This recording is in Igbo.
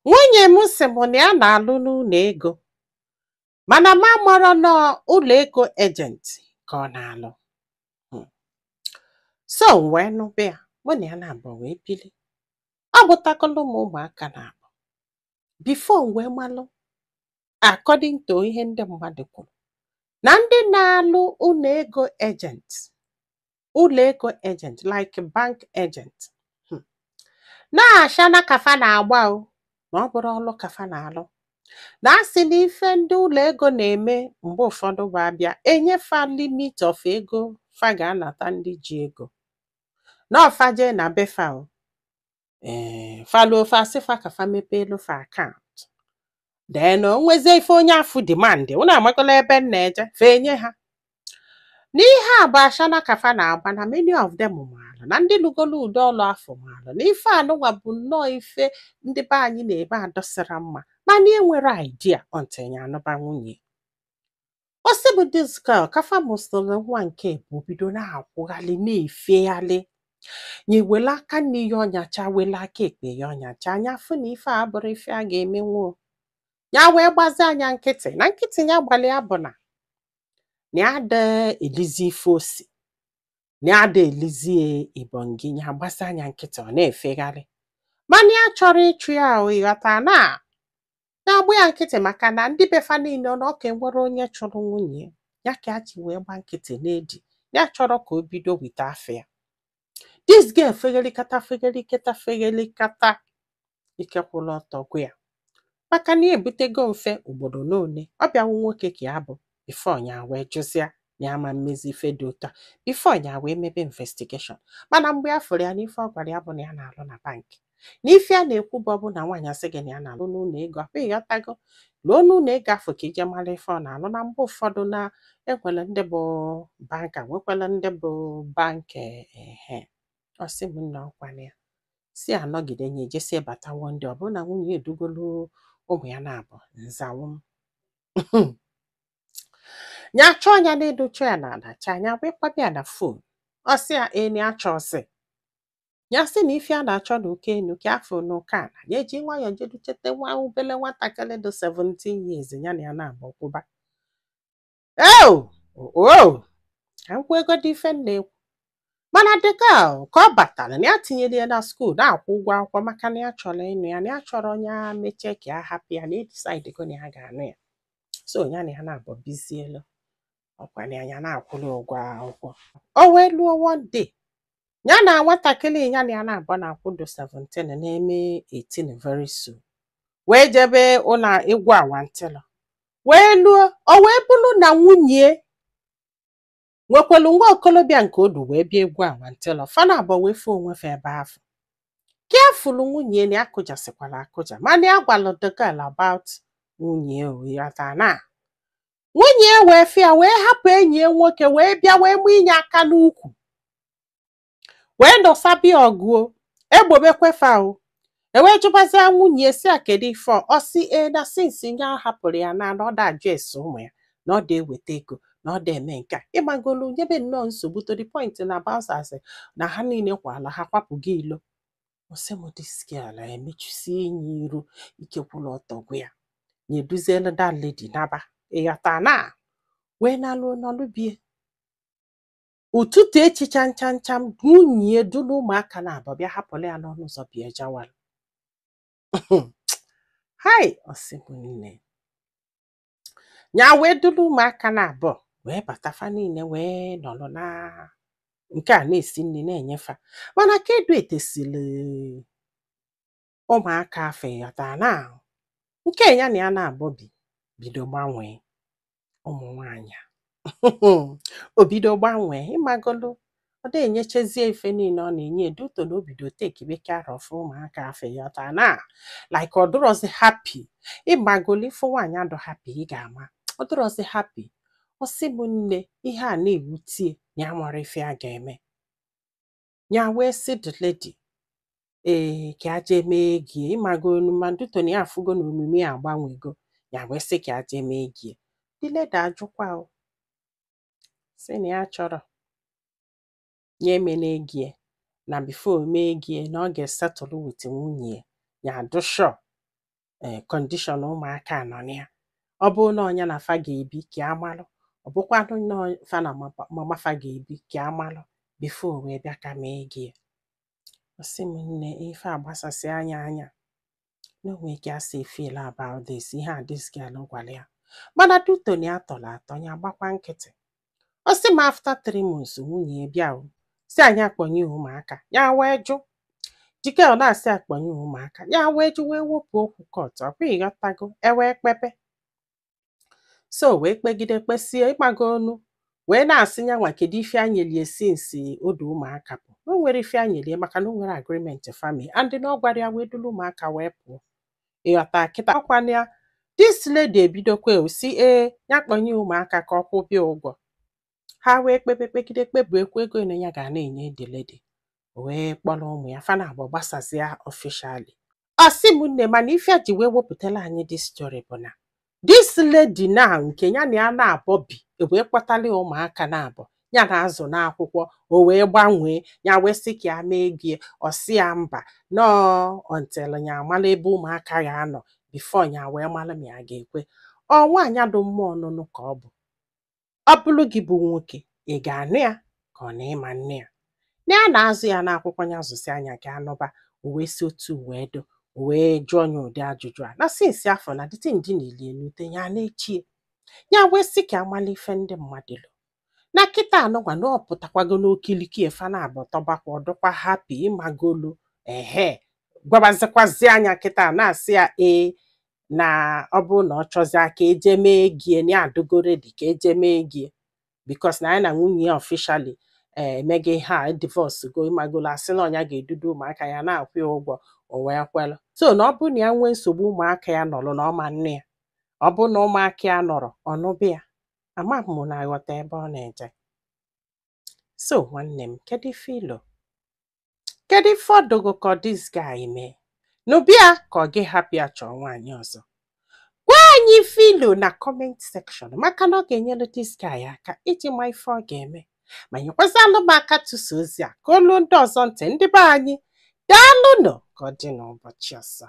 Nwunye m sị m na ya na-alụ n'ụlọ ego, mana m amarọ nọọ ụlọ ego agent ka ọ na-alụ. So m wee nụba ya, mụ na ya na-abụ wee bili. Ọ mụtagolu m ụmụaka na-abụ. Before m wee malụ, according to ihe ndị mmadụ kwuru, na ndị na-alụ ụlọ ego agent, ụlọ ego agent like bank agent, na-ashana ka fa na-agba o, na ọ bụrụ ọlụ ka fa na-alụ. Na asị na ife ndị ụlọ ego na-eme mgbe ụfọdụ bụ abịa enyefa limit of ego fa ga-anata ndị ji ego. Na ọfa jee na be fa o, ee, fa luo, fa sị fa ka fa mepeelu fa account. Then o nwezie ife onye afụ demand, unu amagola ebe m na-eje, fa enye ha. N'ihe a bụ ashana ka fa na-agba, na many of them maara na ndị lụgolo ụdị ọlụ afọ maara na ife anụnwa bụ nnọọ ife ndị be anyị na-eme adọsịra mma, mana e nwere idea until ya anụba nwunye. Ọ sị bụ this girl ka fa mụsịrị nwa nke bụ bido na-akwụghalị na-efeghalị, ya ewele aka nne ya ọnyacha, wele aka ekpe ya ọnyacha, anya fụ na ife a abụrụ ife a ga-emenwu o. Ya wee gbazie anya nkịtị na nkịtị ya gbalị ya bụ na na ya ada elizi ife osi, na ya ada elizi ibongi. Ya gbasi anya nkịtị, ọ na-efegharị, mana ya chọrọ ịchụ ya o, ịghọta na na-agbụ ya nkịtị maka na ndị befa niile na ọka enwere onye chụrụ nwunye ya ka ya ji wee gba nkịtị n'edi ya chọrọ ka o bido wite afọ ya. This girl feghelikata feghelikata feghelikata, ike kwụrụ ọtọ gwụ ya, maka na ya ebutego mfe ugboro n'one ọ bịanwụ nwoke ka ya bụ before ya wee jụzịa na ya ma mmezi ife dị otu a, before ya wee mebe investigation. Mana mgbe a fụrụ ya n'ife ọ gwara ya bụ na ya na-alụ na bank, na ife a na-ekwu bụ ọ bụ na nwaanyị asị gị na ya na-alụ n'ụlọ ego, akwa ịghọtago, lụọ n'ụlọ ego afọ ka ije mara ife ọ na-alụ. Na mgbe ụfọdụ na enwere ndị bụ banker, nwekwara ndị bụ bank. Ehe, ọ sị m nna, ọkwana ya si anọgide nye ejesie bata one day, ọ bụrụ na nwunye edugolu ụmụ ya na-abụ nzawụ m ya chọọ ya n'elu, chọọ ya n'ala, chaa ya wee kpabịa ya na phone. Ọ sị ya ee, na ya chọọsị ya sị na ife a na-achọ n'uko enu ka afọ n'ụka ala ya eji nwayọọ jeduchete nwa obele nwatakịrị dị 17 years ya na ya na-agba kwụba eo o ka m kwuo ego dị ife m na-ekwu. Mana dịka ka ọ batara na ya tinyere ya na school, na-akwụ ụgwọ akwụkwọ, maka na ya chọrọ ịnụ ya, na ya chọrọ onye mechie ka ya hapụ ya, na e go na ya ga-anụ ya. So ya na ya na-abọ bizielu ọkwa na ya na-akwụrụ ụgwọ akwụkwọ. O wee luo one day, ya na nwatakịrị ya na ya na-abọ na-akwụdo 17 na-eme 18 very soon, wee jebe ụlọ egwu awantịlọ, wee luo, o wee bụrụ na nwunye nwekwelu nwa okolobịa nke odu wee bịa egwu awantịlọ. Fana abụọ wee fụ onwe fa ebe afọ ka afụlụ nwunye na ya kụjasịkwara akụja, mana ya gwalụ the girl about nwunye o, ịghọta na nwunye wee fịa wee hapụ enyi ya nwoke wee bịa wee mụ inye aka n'ukwu wee nọsabịa ọgụo egbobekwefa o. Ewee jụbazia nwunye si a kedu ife ọ sị e na since ya hapụrụ ya na ọ da ajụ ese ụmụ ya, na ọ da eweta ego, na ọ da eme nke a, ịgbagolu nyebe nnọọ nsogbu to the point na bouncers na ha niile kwala ha kwapụgo ilo. Ọsị m this girl emechusie enyi iru ike kwụrụ ọtọ gwa ya na eduzielu that lady naba, ịghọta na wee naluo nọlụbie. Ụtụtụ echi cham cham cham, nwunye dulu ụmụaka na-abọ bịa hapụrụ ya n'ọnụ ụzọ bịa jawara hai. Ọsị m nne, ya wee dulu ụmụaka na-abụọ wee bata, fa niile wee nọrọ na nke a na-esi nri na-enyefa, mana kedu etesili ụmụaka afọ, ịghọta na nke ya na ya na-abọ bi bido gbanwee ụmụ nwaanyị a. O bido gbanwee, ịmagolu ọ da enyechezie ife niile ọ na-enye duto na o bido take care of ụmụaka afọ, ịghọta na like ọ dụrọzi happy. Ịmagolu ife nwaanyị adụ happy, ị ga-ama ọ dụrọzi happy. Ọ sị m nne, ihe a na-ewutie na ya nwere ife a ga-eme. Ya wee sị the lady ee ka a jee mee gie, ịmagolu ma duto na ya afụgo na omume ya agbanwego. Ya wee sị ka a jee mee gie. The lady ajụkwa o, sị na ya chọrọ ya emena egie, na before o mee gie na ọ ga-esetụlụ with nwunye ya, ya adụ sure. Condition ụmụaka nọ na ya, ọ bụrụ na ọnya na fa ga-ebi ka amalụ, ọ bụkwanụ na fa na mama fa ga-ebi ka amalụ before wee bịa ka mee gị. Ọ sị m, nne, ife a gbasasị anya anya na o nwee ka a si feel about this, ihe a this girl gwara ya. Mana duto na ya tọrọ atọ, ya gbakwa nkịtị. Ọ sị m, after 3 months, nwunye ya bịa o si anyị akpọnye ụmụaka. Ya wee jụ. Dike ọ na-asị akpọnye ụmụaka, ya wee jụ, wee wepụ okwu court. Ọkwa ịghọtago? E wee kpebe, so wee kpegide, kpesie ịgbago onu, wee na-asị ya nwa, kedu ife anyelie since odu ụmụaka bụ na o nwere ife anyelie, maka na o nwere agreement family and na ọ gwara ya wee duru ụmụaka wee pụọ. Ịghọta kịta? Ọkwana ya, this lady ebidokwa osi ee, ya kpọnye ụmụaka ka ọ kwụbịa ụgwọ. Ha wee kpebe, kpegide, kpebu ekwu ego na ya ga na-enye the lady. O wee kpọrọ ụmụ ya, fa na abụọ gbasazịa officially. Ọ sị m, nne, mana ife a ji wee wepụtara anyị this story bụ na this lady now, nke ya na ya na-abọ bi, wee kpọtala ya ụmụaka na-abọ ya na-azụ n'akwụkwọ, o wee gbanwee ya, wee sị ka ya mee gie. Ọ sị ya mba, nọọ until ya amala ebe ụmụaka ga-anọ before ya wee mara ma ya ga-ekwe. Ọ nwaanyị dị mma ọnụnụ ka ọ bụ. Ọ bụrụ gị bụ nwoke, ị ga-anụ ya ka ọ na ịma nne ya na ya na-azụ ya n'akwụkwọ, ya zụsị anya ka anụba. O wee si otu wee do, o wee jụọ ya ụdị ajụjụ a na since afọ na dịtị ndị niile enute ya na-echie ya, wee sị ka amala ife ndị mmadụ lụ na kịta anụgwa na ọ pụtakwago n'okiliki efa na abụ tọbakwa ọdụkwa happy ịmagolu ehe gwabazikwazi anya kịta na-asị ya ee, na ọ bụrụ na ọ chọzie ka eje mee gie, na ya adịgo ready ka eje mee gie, because na ya na nwunye ya officially emego ihe a, divorce go, ịmagolo, asị na ọnya ga-edudu ụmụaka ya na-akwụ ya ụgwọ, o wee kwelụ. So na ọ bụrụ na ya nwee nsogbu, ụmụaka ya nọrọ na ọma nne ya, ọ bụrụ na ụmụaka ya nọrọ ọnụbịa ya ama m na aghọta ebe ọ na-eje. So nwanne m, kedu ife ilo, kedu ife ọdụgo ka this guy mee n'ụbịa, ka ọ gị hapụ ya chọọ nwaanyị ọzọ? Gwa anyị ife ilo na comment section, maka na ọ ga-enyere this guy aka iji ma ife ọ ga-eme, ma nyekwazalụ m aka tụsa ozi a ka olu ndị ọzọ ntị. Ndị be anyị, daalụnụ. Ka ọ dị n'ụbọchị ọzọ.